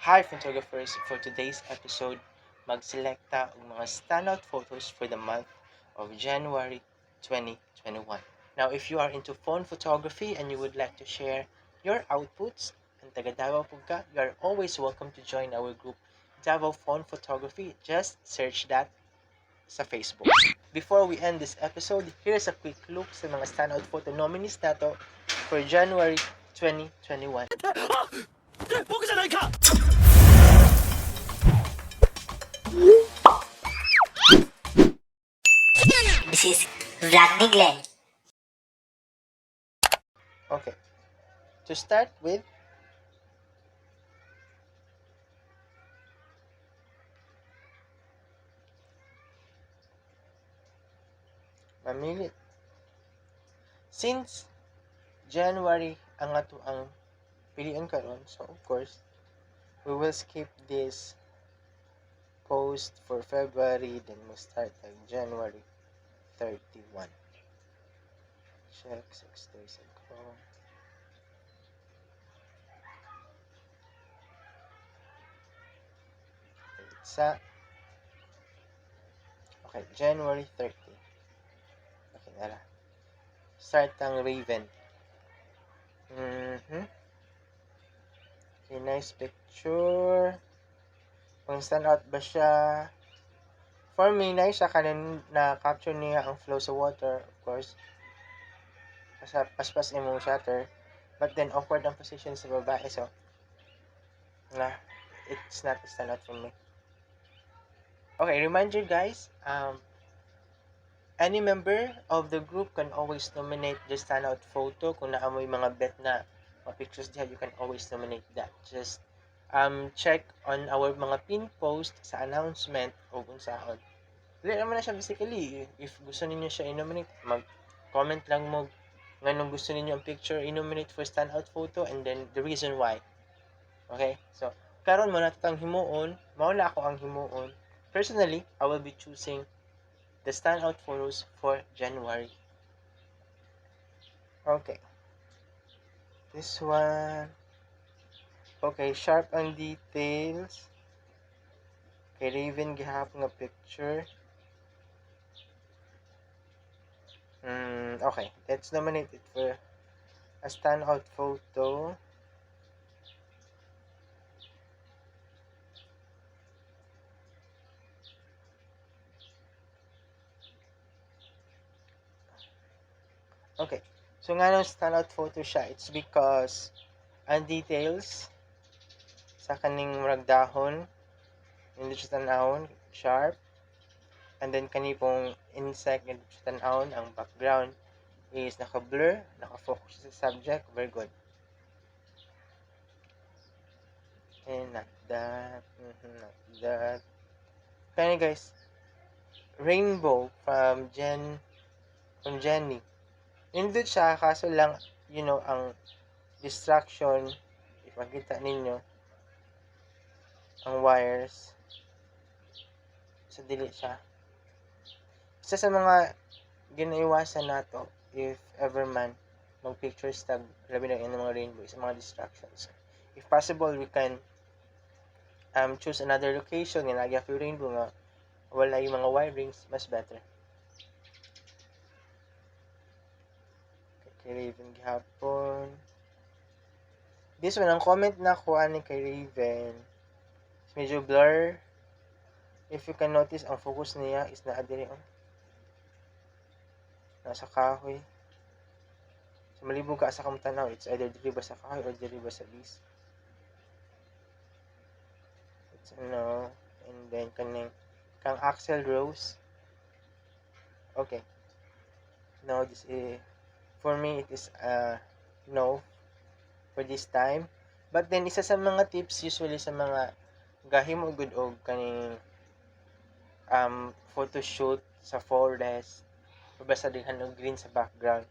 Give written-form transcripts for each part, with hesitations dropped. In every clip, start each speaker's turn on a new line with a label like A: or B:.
A: Hi, photographers! For today's episode, mag-select ta og mga standout photos for the month of January 2021. Now, if you are into phone photography and you would like to share your outputs, and taga Davao pud ka, you are always welcome to join our group, Davao Phone Photography. Just search that sa Facebook. Before we end this episode, here's a quick look sa mga standout photo nominees nato for January 2021.
B: 僕じゃないか。
C: This is Vlog ni Glenn.
A: Okay. To start with, mamili. Since January ang ato ang pilian karon, so of course, we will skip this post for February, then we start like January 31. Check 6 days ago. Sa Okay, January 30. Okay, nara. Start ang Raven. Okay, nice picture. Kung stand out ba siya? For me, nice siya kanin na capture niya ang flow sa water, of course. Sa paspas imong shutter. But then, awkward ang position sa babae, so, nah, it's not a stand out for me. Okay, reminder, guys, any member of the group can always nominate the standout photo. Kung naa moy mga bet na mga pictures diha, you can always nominate that. Just check on our mga pin post sa announcement o unsaon. Dili naman na siya basically. If gusto ninyo siya i-nominate, mag-comment lang mo nganong gusto ninyo ang picture i-nominate for standout photo and then the reason why. Okay? So, karon mao na ang himuon, mao na ako ang himuon. Personally, I will be choosing the standout photos for January. Okay. This one. Okay, sharp ang details. Kay Raven gihapon nga picture. Okay, let's nominate it for a standout photo. Okay. So, nga nung standout photo siya, it's because ang details sa kaning murag dahon, hindi siya tan-awon, sharp. And then kani pong insect, hindi siya tan-awon, ang background is naka-blur, naka-focus sa subject, very good. And not that, not that. Kaya, guys, rainbow from Jenny. Nindot siya, kaso lang, ang distraction, if makita ninyo, ang wires, so dili siya. Isa sa mga ginaiwasan nato, if ever man, mag-pictures tag, labi na yung mga rainbow, sa mga distractions. If possible, we can choose another location nga naa gyud rainbow nga wala yung mga wirings, mas better. Kay Raven gihapon. This one, ang comment na ko ani kay Raven, is medyo blur. If you can notice, ang focus niya is naa diri, oh. Nasa kahoy. So malibog ka sa kamong tanaw, it's either diri ba sa kahoy or diri ba sa bees. It's ano, and then kaning kang Axel Rose. Okay. No, this is for me, it is no for this time. But then isa sa mga tips usually sa mga gahimo gud og kaning photo shoot sa forest o basta daghan og green sa background.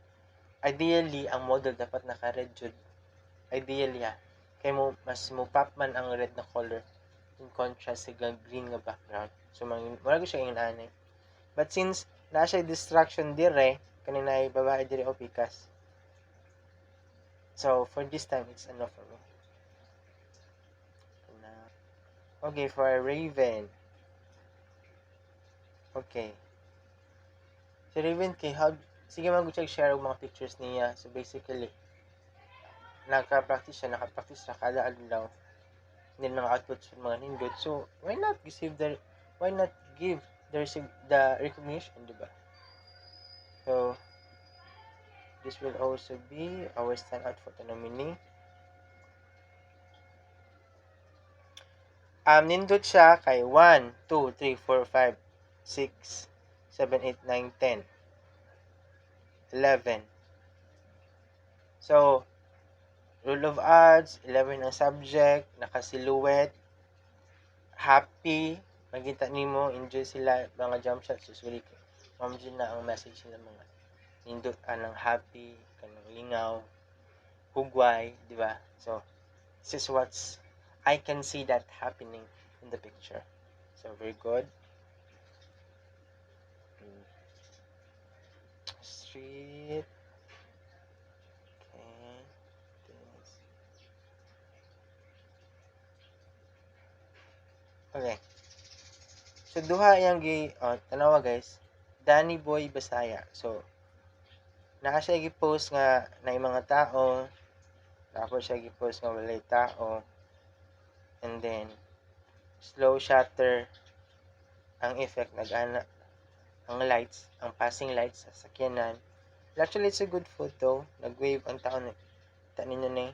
A: Ideally, ang model dapat naka-red jud. Ideally ha. Kay mo mas mo pop man ang red na color in contrast sa green nga background. So murag siya yung anay. But since naa siya distraction dire, kani naay babae dire o pikas. So for this time, it's enough for me. Na. Okay, for Raven. Okay. Si Raven kay how sige mag share og mga pictures niya. So basically, naka-practice siya, naka-practice siya kada adlaw. Then mga outputs, mga nindot. So why not give the recognition, di ba? So this will also be our standout photo nominee. Nindot siya kay 1, 2, 3, 4, 5, 6, 7, 8, 9, 10, 11. So, rule of odds, 11 ang subject, naka-silhouette, happy, makita nimo, enjoy sila, mga jump shots, usually, ma'am na ang message nila mga nindot anang happy, kanang lingaw, hugway, di ba? So, this is what's I can see that happening in the picture. So, very good. Street. Okay. This. Okay. So, duha yang gi, oh, tanawa guys. Danny Boy Basaya. So, naa siya gi-post nga na mga tao. Tapos siya gi-post nga walay tao. And then, slow shutter ang effect, nag-ana ang lights, ang passing lights sa sakyanan. Actually, it's a good photo. Nag-wave ang tao na. Kita ninyo na eh.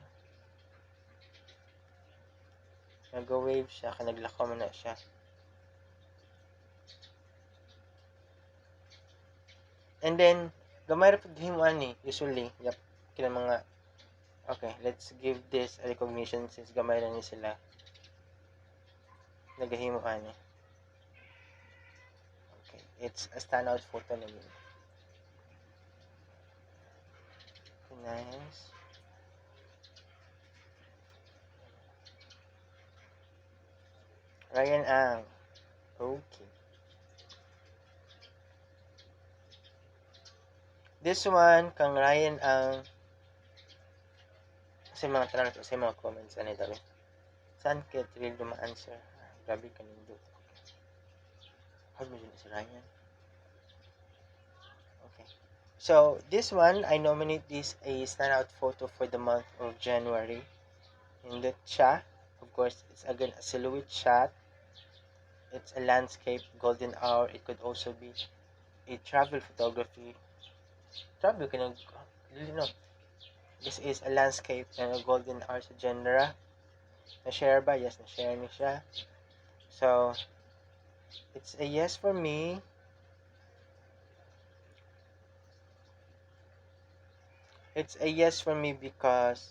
A: Nag-wave siya, ka naglakaw man na siya. And then, gamay ra pud himo ani, usually, yep, kina mga, okay, let's give this a recognition since gamay ra ni sila nagahimo ani. Okay, it's a standout photo naman. Okay, nice. Ryan Ang. Okay. This one, kang Ryan Ang, sa mga tanong sa mga comments, ano ito? Saan kay Trill dumaan, sir? Grabe ka nindot. Okay. How mo si Ryan? Okay. So, this one, I nominate this a standout photo for the month of January. Nindot siya. Of course, it's again a silhouette shot. It's a landscape, golden hour. It could also be a travel photography. Travel ka nag, no. This is a landscape and a golden hour sa genre. Na-share ba? Yes, na-share ni siya. So, it's a yes for me. It's a yes for me because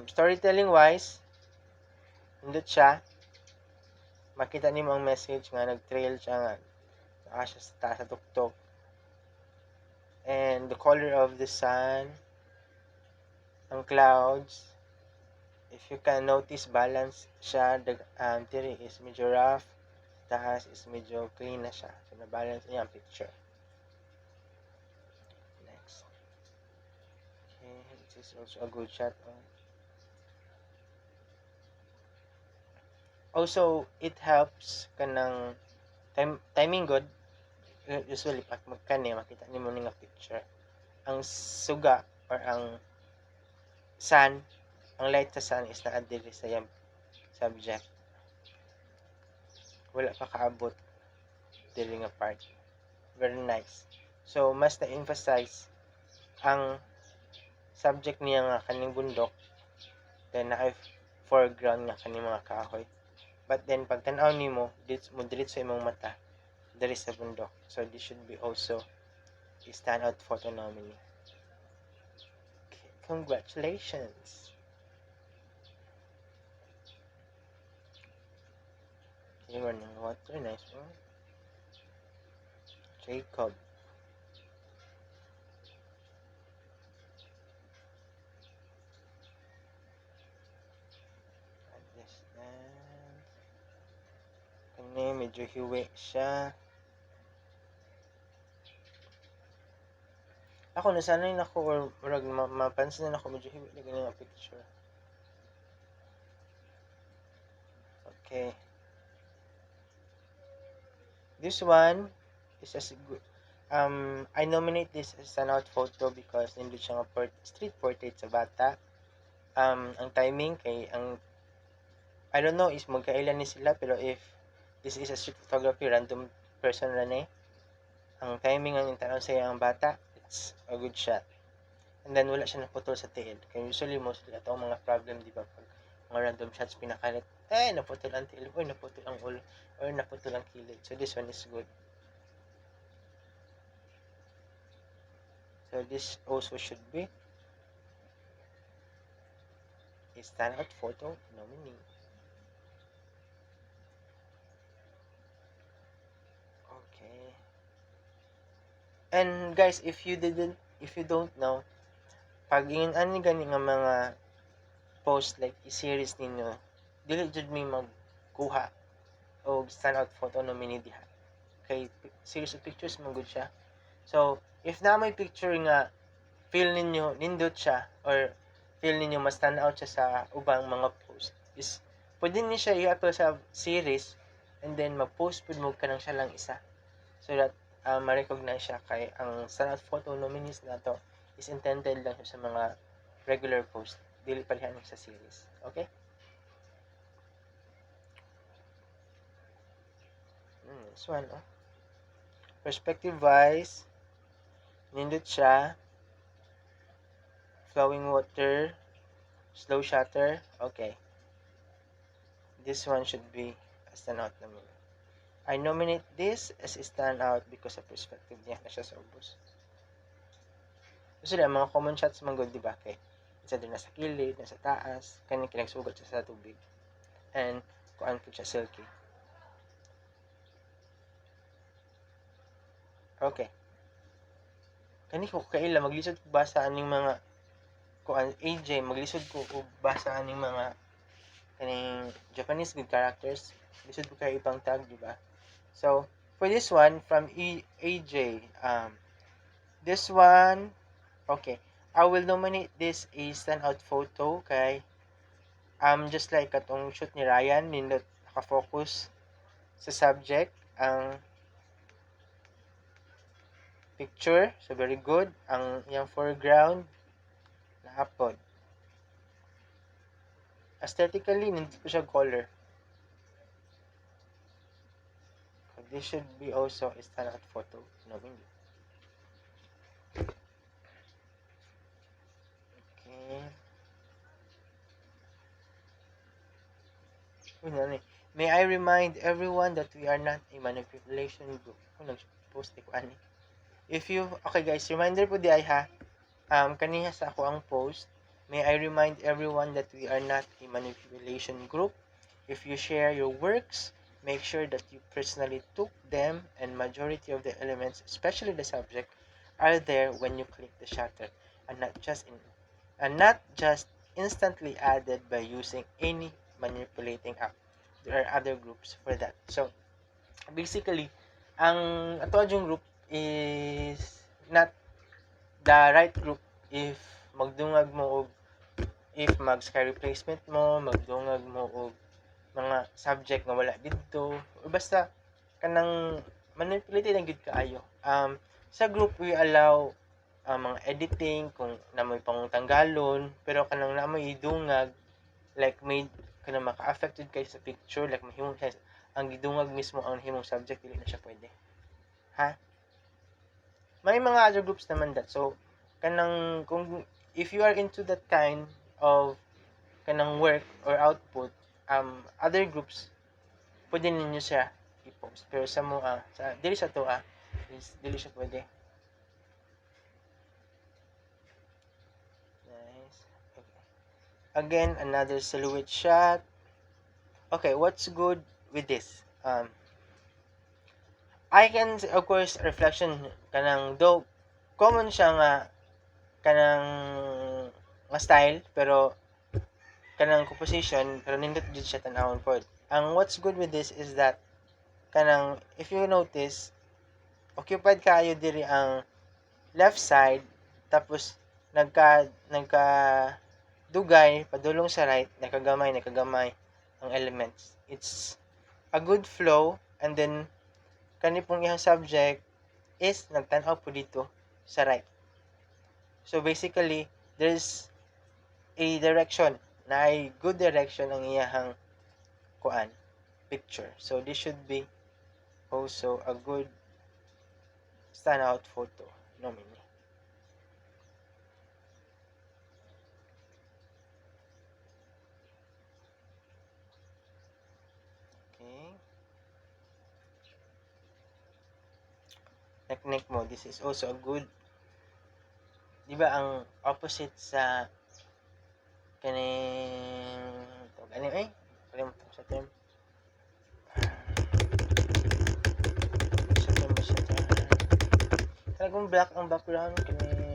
A: storytelling wise, nindot siya. Makita nimo ang message nga nag-trail siya nga naa siya sa taas sa tuktok. And the color of the sun, ang clouds, if you can notice, balance siya. The diri is medyo rough, taas is medyo clean na siya. So, na-balance niya ang picture. Next. Okay, this is also a good shot. Oh. Also, it helps kanang timing good. Usually, pag magkani, makita nimo ni nga picture. Ang suga or ang sun, ang light sa sun is naa diri sa iyang subject. Wala pa kaabot diri nga part. Very nice. So, mas na-emphasize ang subject niya nga kaning bundok, then na foreground nga kaning mga kahoy. But then, pag tan-aw nimo, mo diretso sa imong mata diri sa bundok. So, this should be also a standout photo nominee. Okay, congratulations! Okay, running water, nice one. Jacob. Distance. Kani, medyo hiwi siya. Ako, nasanay na ako or murag mapansin na ako medyo hiwi na ganyan ang picture. Okay. This one is as good. I nominate this as standout photo because nindot siya nga street portrait sa bata. Ang timing kay ang I don't know is magkailan ni sila, pero if this is a street photography, random person ra ni. Ang timing ang intaon sa ang bata, it's a good shot. And then wala siya naputol sa tiil. Kaya usually mostly atong mga problem, di ba, pag mga random shots pinakalit, eh naputol ang tiil, or naputol ang ulo, or naputol ang kilid. So this one is good. So this also should be a standout photo nominee. Okay. And guys, if you don't know, pag ingin ani gani nga mga post like i-series ninyo, dili jud mi magkuha og standout photo nominee diha. Kay series of pictures man gud siya. So, if na may picture nga feel ninyo nindot siya or feel ninyo mas stand out siya sa ubang mga post, is pwede ni siya i-upload sa series and then mag-post pud mo kanang siya lang isa so that ma-recognize siya, kay ang standout photo nominees nato is intended lang siya sa mga regular post, dili pa diha sa series. Okay? This one, oh. Perspective wise, nindot siya. Flowing water, slow shutter. Okay. This one should be a standout nominee. I nominate this as a standout because of perspective niya na siya sa ubos. Usually, ang mga common shots man gud, di ba? Kay isa din nasa kilid, nasa taas, kaning kinagsugat siya sa tubig. And kuan po siya, silky. Okay. Kani ko kaila maglisod ko basa aning mga kuan AJ, maglisod ko og basa aning mga kaning Japanese good characters. Lisod ko kay ipang tag, di ba? So, for this one from AJ, this one, okay, I will nominate this a standout photo kay just like katong shoot ni Ryan, nindot naka-focus sa subject ang picture. So very good ang iyang foreground na-upload. Aesthetically, nindot po siya color. So this should be also a standout photo nominee. Okay. Uy, nani. May I remind everyone that we are not a manipulation group. Kung nag-post ni ko ani. If you, okay guys, reminder po di ay ha. Kaniha sa ako ang post. May I remind everyone that we are not a manipulation group. If you share your works, make sure that you personally took them and majority of the elements, especially the subject, are there when you click the shutter and not just instantly added by using any manipulating app. There are other groups for that. So basically, ang ato yung group is not the right group if magdungag mo og if mag sky replacement mo, magdungag mo og mga subject nga wala didto, or basta kanang manipulated ang gyud kaayo. Sa group we allow mga editing kung namoy pangtanggalon, pero kanang namoy idungag like may kanang maka-affected kay sa picture, like mahimong siya ang gidungag mismo ang himong subject, dili na siya pwede. Ha? May mga other groups naman that. So kanang kung if you are into that kind of kanang work or output, other groups pwede ninyo siya i-post, pero sa mo sa dili sa to is dili siya pwede. Nice. Okay. Again, another silhouette shot. Okay, what's good with this? I can, of course, reflection kanang though common siya nga kanang nga style, pero kanang composition, pero nindot jud siya tan-awon pod. Ang what's good with this is that kanang if you notice, occupied kaayo diri ang left side, tapos nagka dugay padulong sa right, nakagamay ang elements. It's a good flow, and then kani pong iyang subject is nagtan-aw po dito sa right. So basically, there's a direction na ay good direction ang iyahang kuan picture. So this should be also a good standout photo nominee. Okay. Neck mo, this is also a good, di ba ang opposite sa kaning ano eh, kalimutan ko sa term. Sa term ba siya term? Talagang black ang background kaning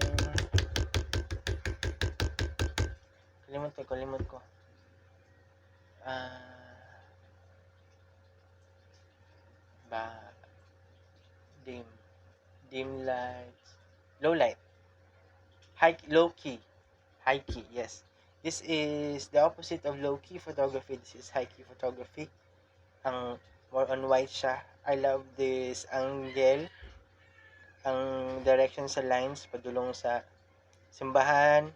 A: kalimot ko. Ba dim dim lights, low light, high, low key, high key. Yes, this is the opposite of low key photography. This is high key photography. Ang more on white siya. I love this angle, ang direction sa lines padulong sa simbahan.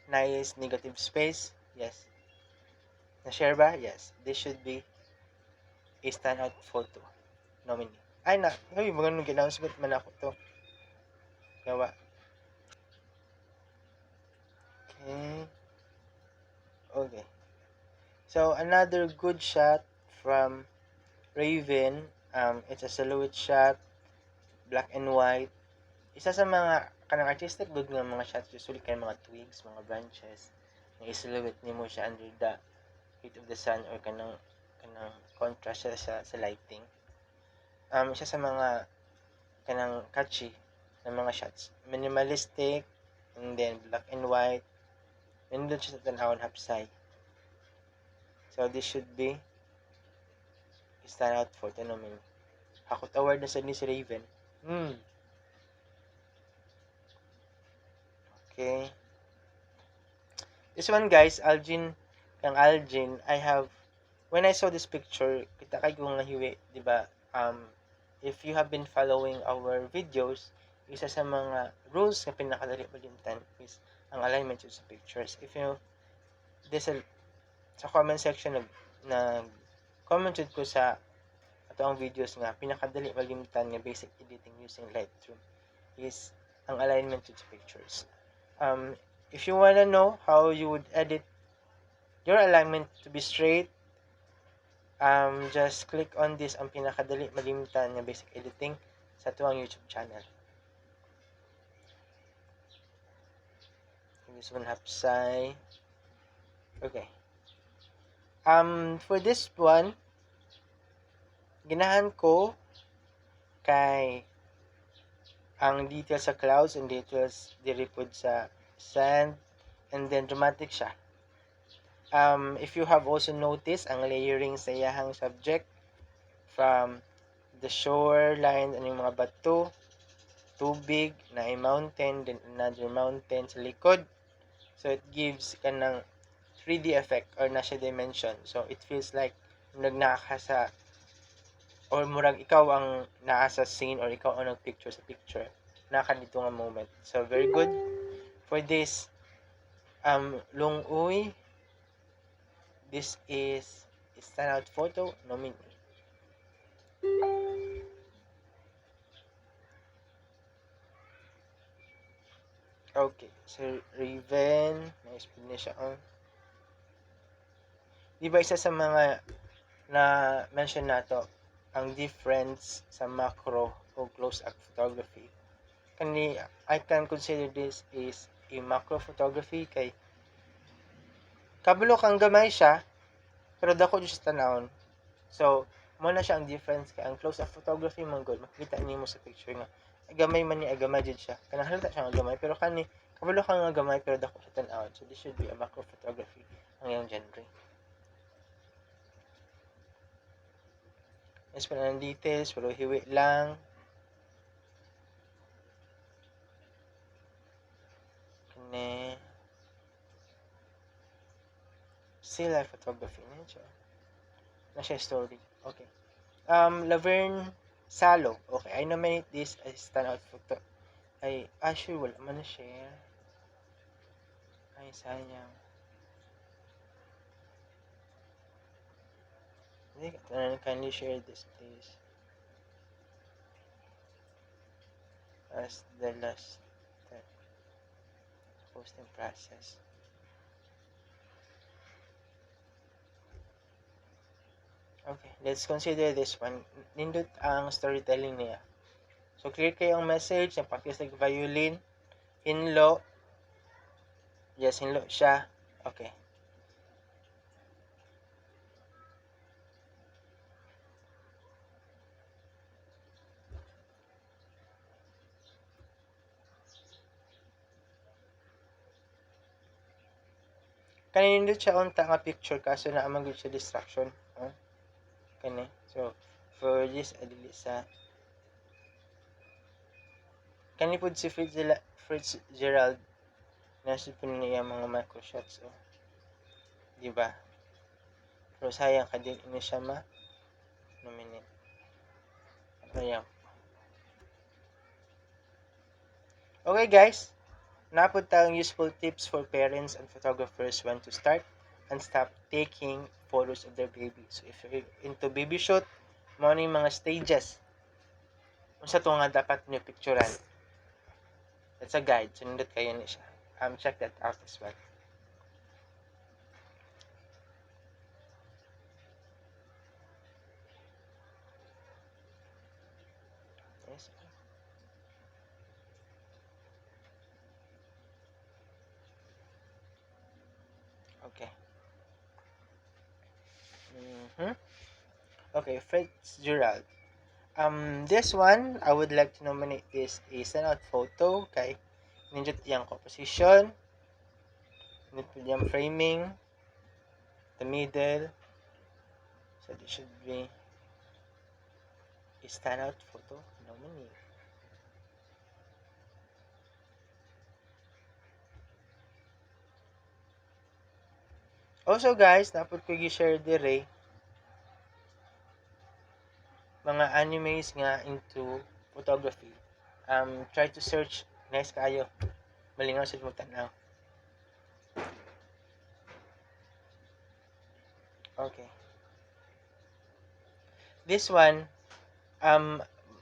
A: Nice negative space. Yes, na-share ba? Yes, this should be a standout photo nominee. Ay na, ay, mga nung announcement man ako to. Gawa. Okay. Okay. So, another good shot from Raven. It's a silhouette shot, black and white. Isa sa mga kanang artistic good nga mga shots, usually kay mga twigs, mga branches, nga i-silhouette nimo siya under the heat of the sun or kanang contrast siya sa lighting. Isa sa mga kanang catchy na mga shots. Minimalistic, and then black and white. Nindot siya sa tan-awon, hapsay. So this should be stand out for nominee. Hakot award na sa ni si Raven. Okay. This one, guys, Algin, kang Algin, I have, when I saw this picture, kita kay ko nga hiwi, di ba? If you have been following our videos, isa sa mga rules nga pinakadali malimtan is ang alignment sa pictures. If you, this, sa comment section, nag comment jud ko sa ato ang videos nga pinakadali malimtan nga basic editing using Lightroom is ang alignment sa pictures. If you wanna know how you would edit your alignment to be straight, just click on this ang pinakadali malimtan nga basic editing sa atuang YouTube channel. This one hapsay. Okay. For this one, ginahan ko kay ang details sa clouds and details diri pod sa sand, and then dramatic siya. If you have also noticed ang layering sa iyahang subject from the shoreline, ano yung mga bato, tubig, na a mountain, then another mountain sa likod. So it gives kanang 3D effect or na siya dimension. So it feels like nagnaka sa or murag ikaw ang naa sa scene or ikaw ang nagpicture sa picture. Naka dito nga moment. So very good for this Lunguy. This is a standout photo nominee. Okay, so Raven, nice po niya siya. Oh. Di ba isa sa mga na mention nato ang difference sa macro o close-up photography? Kani I can consider this is a macro photography kay kabalo kang gamay siya pero dako jud sa tan-awon. So mo na siya ang difference kay ang close-up photography man gud makita nimo sa picture nga gamay man ni, gamay jud siya. Kanang halata siya nga gamay pero kani kabalo kang nga gamay pero dako sa tan-awon. So this should be a macro photography ang iyang genre. Yes, pa ng details pero hiwi lang. Kani still life photography na siya. Na siya story. Okay. Laverne Salo. Okay, I nominate this as standout photo. Ay, ah, sure, wala man na share. Ay, sayang. Hindi, kindly share this, please. As the last step. Posting process. Okay, let's consider this one. Nindot ang storytelling niya. So, clear kayo ang message. Nag-practice ng violin. Hinlo. Yes, hinlo siya. Okay. Kanindot siya unta nga picture kaso naa man gud siya distraction. Huh? Kani. So, for this, adili sa kani pud si Fitzgerald nasa po niya mga micro shots, oh. Di ba? Pero sayang ka din ini siya ma nominate. Ayan. Okay guys, napod tayong useful tips for parents and photographers when to start and stop taking photos of their baby. So if you're into baby shoot, mao ni mga stages unsa to nga dapat niyo picturean. That's a guide. So nindot kayo ni siya. Check that out as well. Yes. Okay. Okay, Fitzgerald. This one, I would like to nominate this a standout photo. Okay. Nindot yung composition. Nindot yung framing. The middle. So this should be a standout photo nominee. Also guys, napod ko gi-share dire mga animes nga into photography. Try to search, nice kaayo. Malingaw sa mo tan-aw. Okay. This one,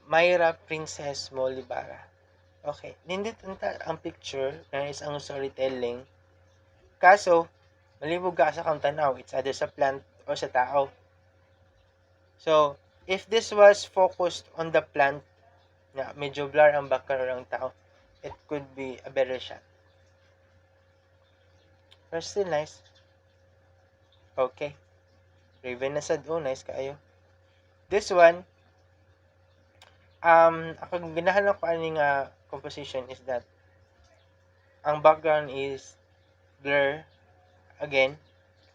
A: Myra Princess Molibara. Okay, nindot unta ang picture, nice ang storytelling. Kaso, malibog ka sa kang tanaw, it's either sa plant o sa tao. So, if this was focused on the plant, na medyo blur ang background or ang tao, it could be a better shot. But still nice. Okay. Raven na sad, oh, nice kaayo. This one, ako ganahan ako ani nga composition is that ang background is blur again,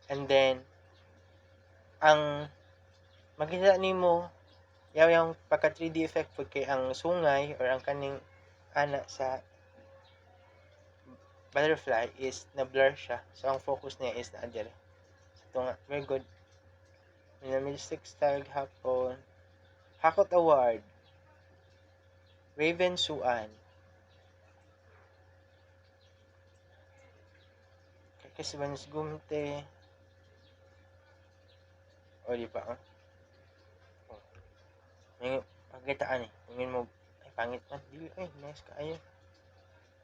A: and then ang makita nimo yaw yung pagka 3D effect pud kay ang sungay or ang kaning ana sa butterfly is na blur siya. So ang focus niya is naa diri. So ito nga, very good. Minimalistic style hapon. Hakot Award. Raven Suan. Kasi Vanes Gumte. O, di ba? Oh. May pagkitaan eh. Tingin mo, ay, pangit man. Dili, ay, nice kaayo.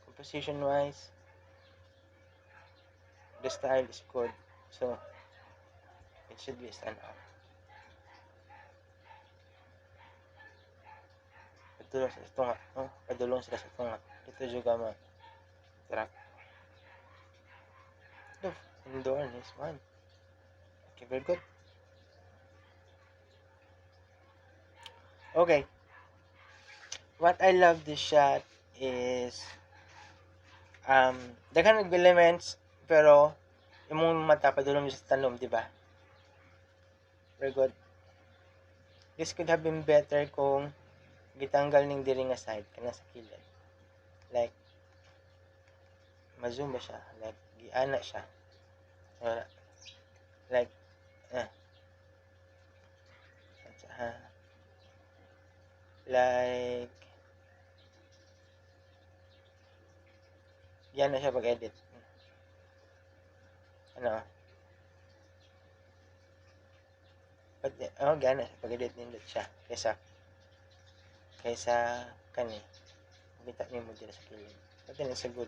A: Composition wise, the style is good. So, it should be stand out. Padulong sa tunga. Oh, padulong sila sa tunga. Ito juga ma track. Look, indoor is one. Okay, very good. Okay. What I love this shot is daghan og elements pero imong mata padulong sa tanom, di ba? Very good. This could have been better kung gitanggal ning diri nga side kana sa kilid. Like ma-zoom ba siya? Like giana siya. Wala. Like Ha. Like, yan na siya pag-edit. Ano? But, oh, gana siya pag-edit, nindot siya. Kaysa kani. Kita nimo dira sa kilid. But then, it's a good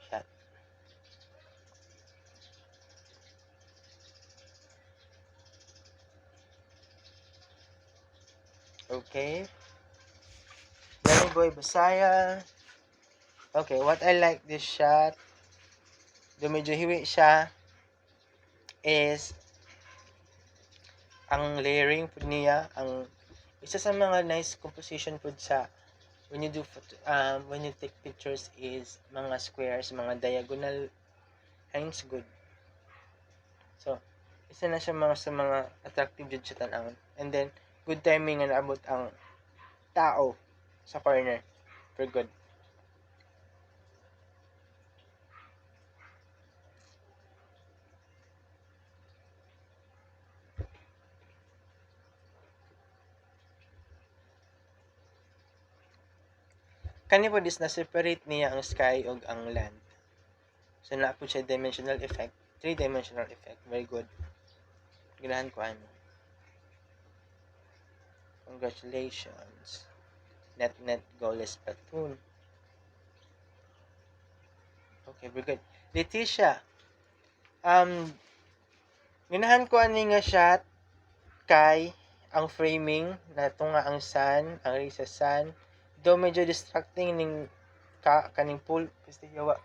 A: shot. Okay. Danny Boy Basaya. Okay, what I like this shot, do medyo hiwi siya, is ang layering pud niya, ang isa sa mga nice composition pud sa when you do photo, when you take pictures is mga squares, mga diagonal lines, good. So, isa na siya mga sa mga attractive jud siya tan-awon. And then, good timing nga naabot ang tao sa corner. Very good. Kani po is na-separate niya ang sky ug ang land. So, naa po siya dimensional effect, three-dimensional effect. Very good. Ganahan ko ano. Congratulations. Net net goalless platoon. Okay, very good. Leticia, ganahan ko ani nga shot kay ang framing natunga ang sun, ang ray sa sun. Though medyo distracting ning ka kaning pool kasi yawa.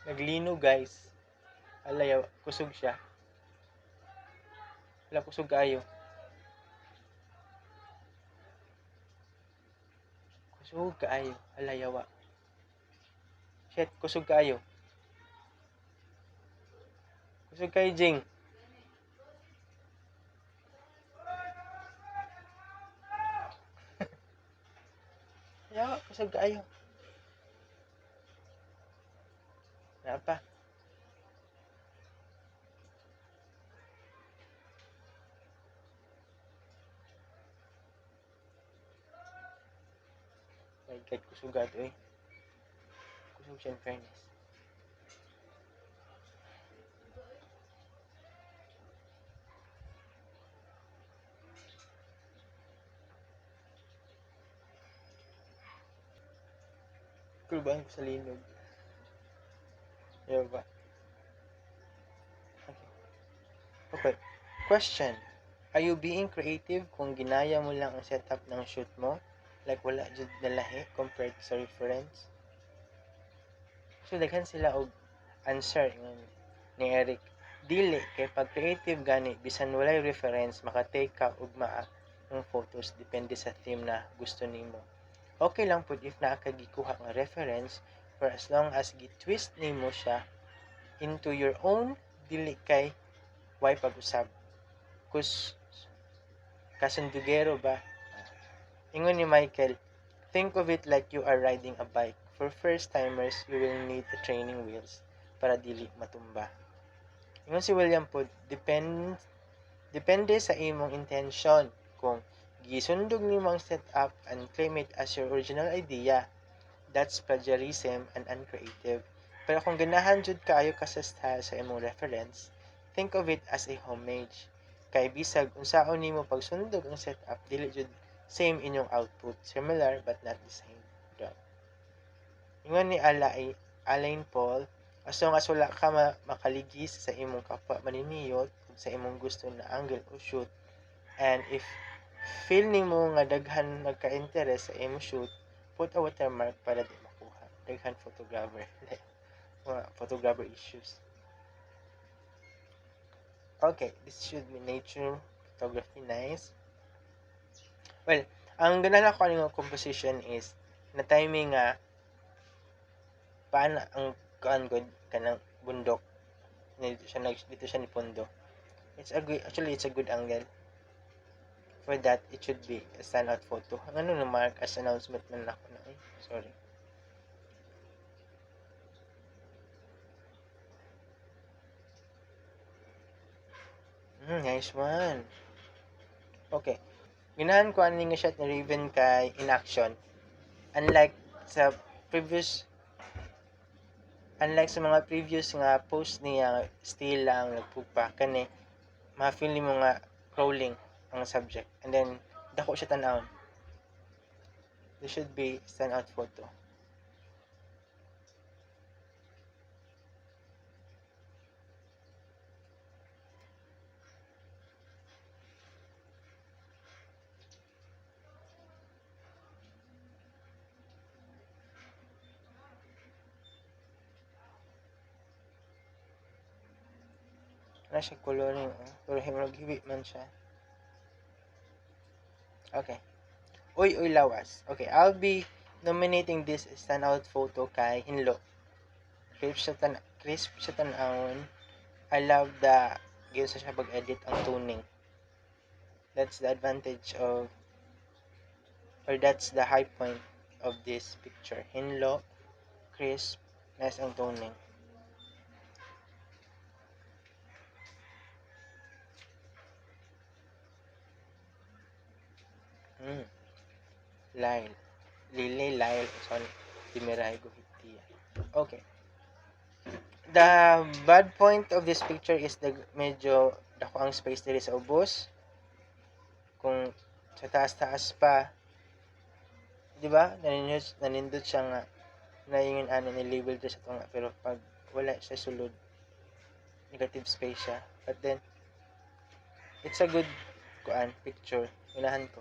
A: Naglino, guys. Ala yawa, kusog siya. Wala, kusog kaayo. Kusog kaayo. Ala yawa. Shit, kusog kaayo. Kusog kaayo, Jing. Yawa, kusog kaayo. Naa pa. My God, kusog ato eh. Kusog siya, in fairness. Kulbaan ko sa linog. Ayaw ba? Okay. Okay. Question. Are you being creative kung ginaya mo lang ang setup ng shoot mo? Like wala jud nalahi compared sa reference? So daghan sila og answer ingon ni Eric. Dili kay pag creative gani bisan walay reference maka-take ka og maayong photos depende sa theme na gusto nimo. Okay lang pud if naa ka gikuha nga reference for as long as gi-twist nimo siya into your own, dili kay way pag-usab. Kus kasundugero ba? Ingon ni Michael, think of it like you are riding a bike. For first timers, you will need a training wheels para dili matumba. Ingon si William po, depende sa imong intention. Kung gisundog nimo ang setup and claim it as your original idea, that's plagiarism and uncreative. Pero kung ganahan jud kaayo ka sa style sa imong reference, think of it as a homage. Kay bisag unsaon nimo pagsundog ang setup, dili jud same inyong output. Similar but not the same. Daw. Ingon ni Alain Paul, as long as wala ka makaligis sa imong kapwa maniniyot ug sa imong gusto na angle o shoot, and if feel nimo nga daghan nagka-interest sa imong shoot, put a watermark para di makuha. Daghan photographer. Mga photographer issues. Okay, this should be nature photography. Nice. Well, ang ganahan ako nga composition is na timing nga paano ang kuan good kanang bundok dito siya nag dito siya ni pondo. It's a good, actually it's a good angle. For that, it should be a standout photo. Ang ano na mark as announcement man ako na eh. Sorry. Nice one. Okay. Ganahan ko ani nga shot ni Raven kay in action. Unlike sa mga previous nga post niya, still lang nagpupa kani ma-feel nimo nga crawling ang subject, and then dako siya tan-awon. This should be standout photo. Wala siya coloring, oh. Pero himrog-hiwi man siya. Okay. Uy, uy, lawas. Okay, I'll be nominating this standout photo kay Hinlo. Crisp siya tan-awon. I love the gives siya pag-edit ang toning. That's the advantage of, or that's the high point of this picture. Hinlo, crisp, nice ang toning. Lyle. Lily, Lyle, sorry. Dimiray Gohitia. Okay. The bad point of this picture is the medyo dako ang space diri sa ubos. Kung sa taas-taas pa, di ba? Nanindot siya nga naingon ani ni label diri sa tunga, pero pag wala siya sulod, negative space siya. But then it's a good kuan picture. Unahan ko.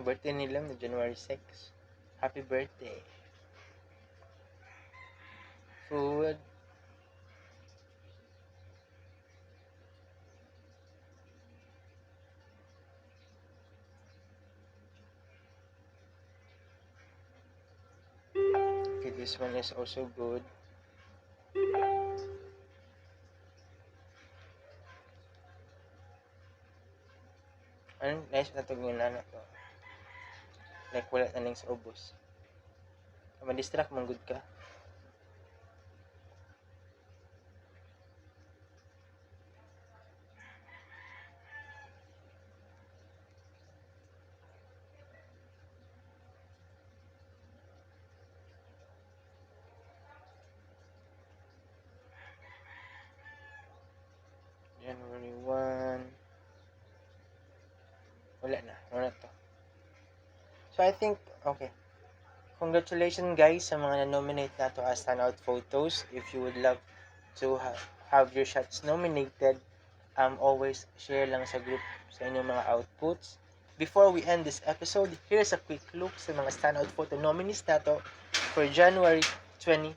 A: Birthday nila na January 6. Happy birthday. Food. Okay, this one is also good. Ano, nice na ito yung nana to. Like, wala na ning sa ubos. Ma-distract man good ka. January 1. Wala na. Wala to. So, I think, okay. Congratulations, guys, sa mga na-nominate na to as standout photos. If you would love to have your shots nominated, always share lang sa group sa inyong mga outputs. Before we end this episode, here's a quick look sa mga standout photo nominees na to for January 2021.